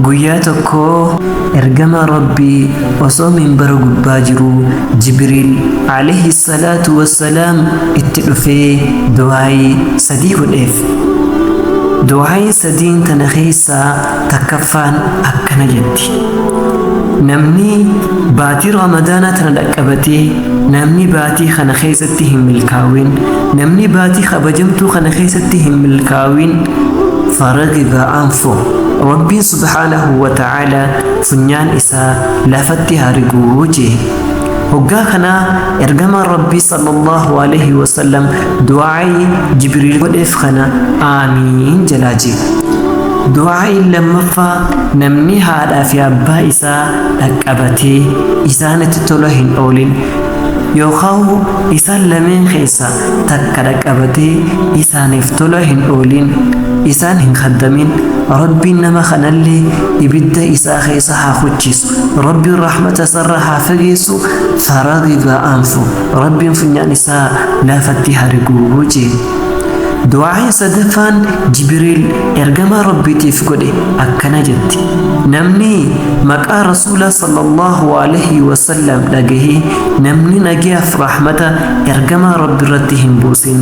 Guyyaa tokko ergamaa Rabbii osoo minbara gubbaa jiruu Jibriil alayhi salaatu wassalaam itti dhufee du'aayii sadii godheef. Du'aayiin sadiin tana keessaa takkaffaan akkana jetti. Namni baatii Ramadaanaa tana dhaqqabatee namni baatii kana keessatti hin milkaawin, namni baatii kabajamtuu kana keessatti hin milkaawin, faragiba anfu, Rabbiin subhaanahu wa ta'aalaa funyaan isaa lafatti haa riguu jee. Hoggaa kana ergamaan Rabbii sallallahu alaihi wasallam du'aa'ii Jibriil godheef kana aamiin jalaa jee. Du'aa'iin lammaffaa, namni haadhaa fi abbaa isaa dhaqqabatee isaanitti tola hin oolin, yookaan isaan lameen keessa takka dhaqqabatee isaaniif tola hin oolin, isaan hin khaddamin, Rabbiin nama kanallee ibidda isaa keessa haa kuchiisu, Rabbiin rahmata isarra haa fageessu, faragiba anfu, Rabbiin funyaan isaa lafatti haa riguu jee. Du'aa'iin sadaffaan Jibriil ergamaa Rabbiitiif godhe akkana jetti. Namni maqaa Rasuula sallallahu alaihi wasallam dhagahee namni nagayaaf rahmata ergamaa Rabbi irratti hin buusin,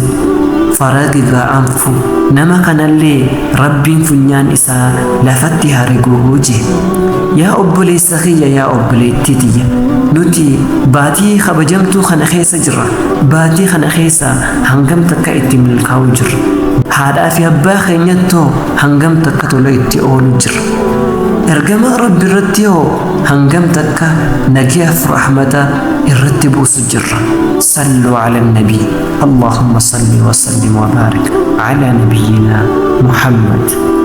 faragiba anfu, nama kanallee Rabbiin funyaan isaa lafatti haa riguu jee. Yaa obboleessa kiyya, yaa obboleettii tiyya, nuti baatii kabajamtuu kana keessa jirra. Baatii kana keessa hangam takka itti milkaa'u jirra? Haadhaa fi abbaa keenyattoo hangam takka tola itti oolu jirra? Ergamaa Rabbi irratti hoo hangam takka nagayaaf rahmata irratti buusu jirra? Sallu ala nabii. Allahumma salli wa sallim wa barik ala nabiyyina Muhammad.